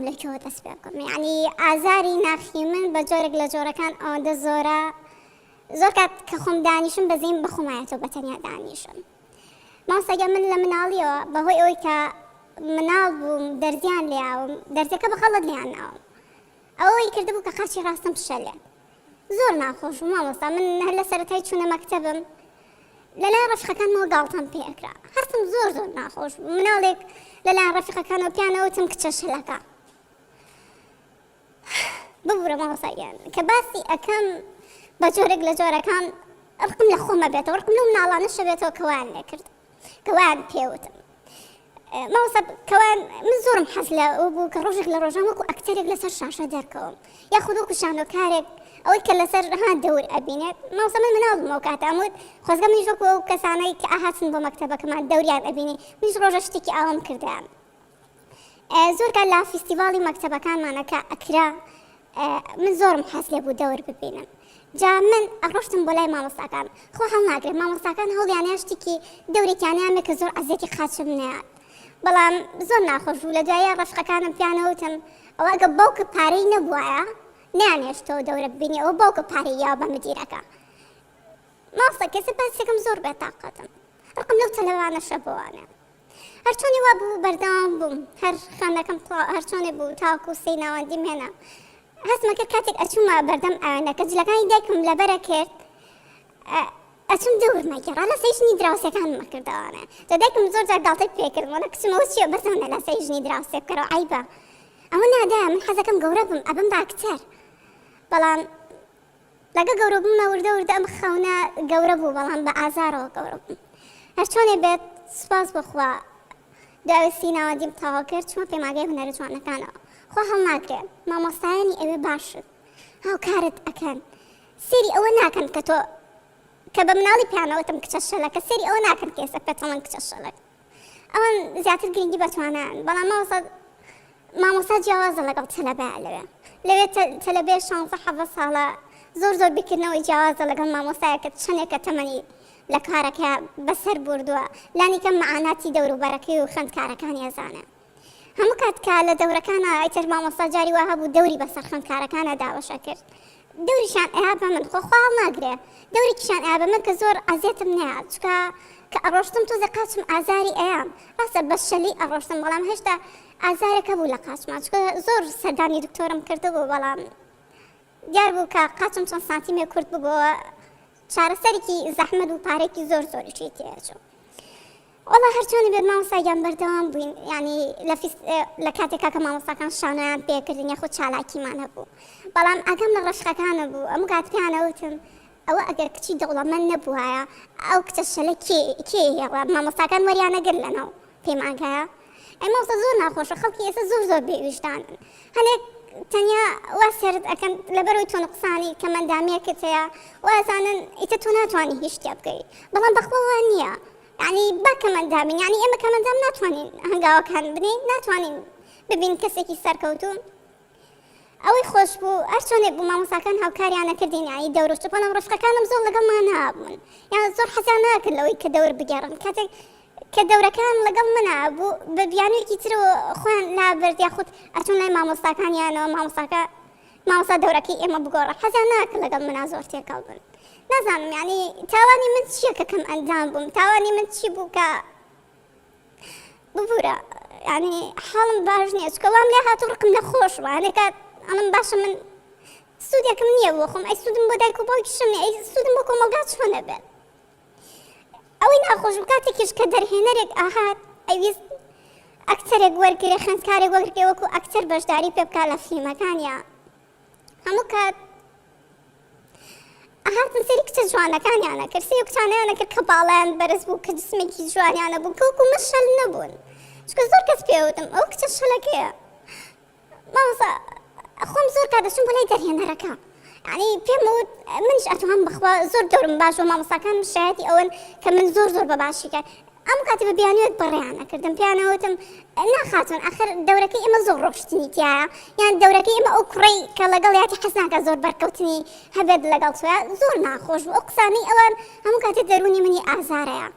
لە کوێوە دەست پێ بکەم، یەعنی ئازاری ناخی من بە جۆرێک لە جۆرەکان ئەوەندە زۆرە، زۆر کات کە خۆم دانیشم بەزەیم بە خۆمایەتەوە بە تەنیا دانیشم. مامۆستا گیان من لە مناڵیەوە بەهۆی ئەوەی کە مناڵ بووم دەرزیان لێیاوم، دەرزیەکە بە غەڵەت لێیان ناوم، ئەوەی کردبوو کە قاچی ڕاستم بشەلێ. زۆر ناخۆش بوو مامۆستا، من هەر لە سەرەتای چوونە مەکتەبم لەلایەن ڕەفیقەکانمەوە گاڵتەم پێ ئەکرا، هەستم زۆر زۆر ناخۆش بوو، مناڵێک لەلایەن ڕەفیقەکانەوە پێیان ئەوتم کچە شەلەکە. ببورە مامۆستا گیان کە باسی ئەکەم بە جۆرێک لە جۆرەکان ڕقم لە خۆمە بێتەوە، ڕقم لەو مناڵانەشە بێتەوە کە وایان لێ کردم، کە وایان پێوتم. مامۆستا کەوان من زۆرم حەز لە ئەو بوو کە ڕۆژێک لە ڕۆژان وەکو ئەکتەرێک لەسەر شاشە دەرکەوم، یاخود وەکو شانۆکارێک ئەوەی کە لەسەر ها دەور ئەبینێت. مامۆستا من مناڵ بووم ئەو کاتە ئەموت خۆزگە منیش وەکو ئەو کەسانەی کە ئاهاتن بۆ مەکتەبەکەمان دەوریان ئەبینی، منیش ڕۆژە شتێکی ئاوام کردیان. زۆر کات لە فیستیڤاڵی مەکتەبەکانمانە کە ئەکرا من زۆرم حەز لێ بوو دەور ببینم، جا من ئەڕۆشتم بۆ لای مامۆستاکان، خۆ هەڵناگرم مامۆستاکان هەوڵیانە شتێکی دەورێکیانیان کە زۆر عەزیەتی قاچم نەیات، بەڵام زۆر ناخۆش بوو. لە دوایە ڕەفیقەکانم پیانەوتم ئەوە ئەگە باوکە پارەی نەبوایە نانێشتەوە دەورە ببینی، ئەوە باوکە پارەی یاوە بە مدیرەکە. مامۆستا کەسە باسێکم زۆر بێتاقەتم، ڕقم لەو تەلەوانەشە بۆوانە. هەرچۆنی وا بوو بەردەوام بووم، هەر خوێندنەکەم تەواو هەرچۆنێ بوو تاوەکو سێی ناوەندیم هێنا. هەستمە کرد کاتێک ئەچوومە بەردەم ئاوێنەکە جلەکانی دایکم لەبەرە کرد، ئەچوم دەورمە گێڕا لەسەی ژنی دراوسێکانم ئەکردەوانێ. جا دایکم زۆر جار گاڵتەی پێکردم وەڵا کچم ئەوە چییە بەزانە لەسەی ژنی دراوسێ بکەرەوە عەیبە. ئەوە نا دایە من حەزەکەم گەورە بم ئەبم بە ئەکتەر. بەڵام لەگە گەورە بوومە وردە وردە ئەم خەونە گەورە بوو، بەڵام بە ئازارەوە گەورە بووم. هەرچۆنێ بێت سوپاس بۆ خوا دوای سی ناوەندیم تەواو کرد چوومە پەیمانگای هونەرە جوانەکانەوە. خوا هەڵناگرێ مامۆستایانی ئەوێ باشن، هاوکارت ئەکەن، سەیری ئەوە ناکەن کە تۆ کە بە مناڵی پێیانەوتم کچە شەلەکە، سەیری ئەوە ناکەن کە ئێستا پێتەڵێن کچە شەلەک. ئەوان زیاتر گرنگی بە توانایان، بەڵام مامۆستا مامۆستا جیاوازە لەگەڵ تەلەبەیا لەوێ لەوێ تەلەبێ 16 17 ساڵە زۆر زۆر بیرکردنەوەی جیاوازە لەگەڵ مامۆستایە کە چەندێکە تەمەنی لە کارەکە بەسەر بردووە، لانیکەم مەعاناتی دەوروبەرەکەی و خوێندکارەکانی ئەزانێ. هەموو کات کە لە دەورەکانا ئیتر مامۆستا جاری وا هەبوو دەوری بەسەر خوێندکارەکانا دابەشە کرد، دەوریشیان ئەیا بە من، خۆ خوا هەڵناگرێ دەورێکیشیان ئەیا بە من کە زۆر ئەزیەتم نەیات، چونکە کە ئەڕۆشتم تۆزێ قاچم ئازاری ئەیام، ڕاستە بە شەلی ئەڕۆشتم بەڵام هێشتا ئازارێک هەبوو لە قاچما، چونکە زۆر سەردانی دکتۆرم کردبوو، بەڵام دیار بوو کە قاچم چەند سانتیمێک کورت ببووەوە، چارەسەرێکی زەحمەت و پارێکی زۆر زۆریشی تێچوو. وەڵا هەرچۆنی بێت مامۆستا گیان بەردەوام بووین، یانی لە فیست لە کاتێکا کە مامۆستاکان شانۆیان پێکردین یاخود چالاکیمان هەبوو، بەڵام ئاگام لە ڕەشقەکانە بوو، هەموو کات پێیان ئەوتم ئەوە ئەگەر کچی دەوڵەمەند نەبووایە ئەو کچە شەلە کێ کێ هێڵا، مامۆستاکان وەریان نەگرت لەناو پەیمانگایە. ئەی مامۆستا زۆر ناخۆشە، خەڵکی ئێستا زۆر زۆر بێ ویژدانن، هەنێک تەنیا وا سێرت ئەکەن لەبەرەوەی تۆ نوقسانی کەمئەندامییەکت هەیە وازانن ئیتر تۆ ناتوانی هیچ شتێ بکەی، بەڵام بەخوا وا نییە. یانی با کەمئەندامین، یانی ئێمە کەمئەندام ناتوانین هەنگاوەکان بنێین، ناتوانین ببین کەسێکی سەرکەوتوو. ئەوەی خۆش بوو هەرچۆنێک بوو مامۆستاکان هاوکاریان نەکردین، یانی دەور و بەڵام ڕەفیقەکانم زۆر لەگەڵمان نابوون، یان زۆر حەزیان ناکرد لەوەی کە دەور بگێڕن. کاتێک کە دەورەکان لەگەڵ منا بوو بە بیانوویەکی ترەوە خۆیان لابرد، یاخود ئەچوون لای مامۆستاکانیانەوە، مامۆستاکە مامۆستا دەورەکەی ئێمە بگۆڕە، حەزیان ناکرد لەگەڵ منا زۆر تێکەڵ بن. نازانم یانی تاوانی من چییە کە کەم ئەندام بووم، تاوانی من چی بوو کە ببوورە یانی حاڵم باش نییە، چونکە وام لێ هاتوو ڕقم لە خۆش بوو. هەندێک کات ئەڵێم باشە من سوودێکم نییە بۆ خۆم، ئەی سوودم بۆ دایک و باوکیشم نییە، ئەی سوودم بۆ کۆمەڵگا چۆن ئەبێت؟ ئەوەی ناخۆش بوو کاتێکیش کە دەرهێنەرێک ئاهات ئەویست ئەکتەرێک وەرگرێ، خوێندکارێک وەرگرێ وەکو ئەکتەر بەشداری پێ بکا لە فیلمەکانیا، هەموو کات ئەهاتن سەیری کچە جوانەکانیان ئەکرد، سەیری ئەو کچانەیان ئەکرد کە باڵایان بەرز بوو، کە جسمێکی جوانیان هەبوو، کە وەکو من شەل نەبوون، چونکە زۆر کەس پێ وتم ئەو کچە شەلەکەیە. مامۆستا خۆم زۆر کات دەچوم بۆ لای دەرهێنەرەکە، یعنی پێم وت منیش ئەتوانم بەخوا زۆر دەورم باش و مامۆستاکانم شایەتی ئەوەن کە من زۆر زۆر بە باشی کار ئەم کاتی بە بیانوێک بەڕێیان ئەکردم، پێیان ئەوتم نا خاتون ئەخر دەورەکەی ئێمە زۆر ڕۆشتنی تایە، یان دەورەکەی ئێمە ئەو کوڕەی کە لەگەڵ یاتی حەز ناکە زۆر بەرکەوتنی هەبێت لەگەڵ تۆیا. زۆر ناخۆش بوو ئەو قسانەی ئەوان، هەموو کاتێ دەروونی منی ئازارەیە.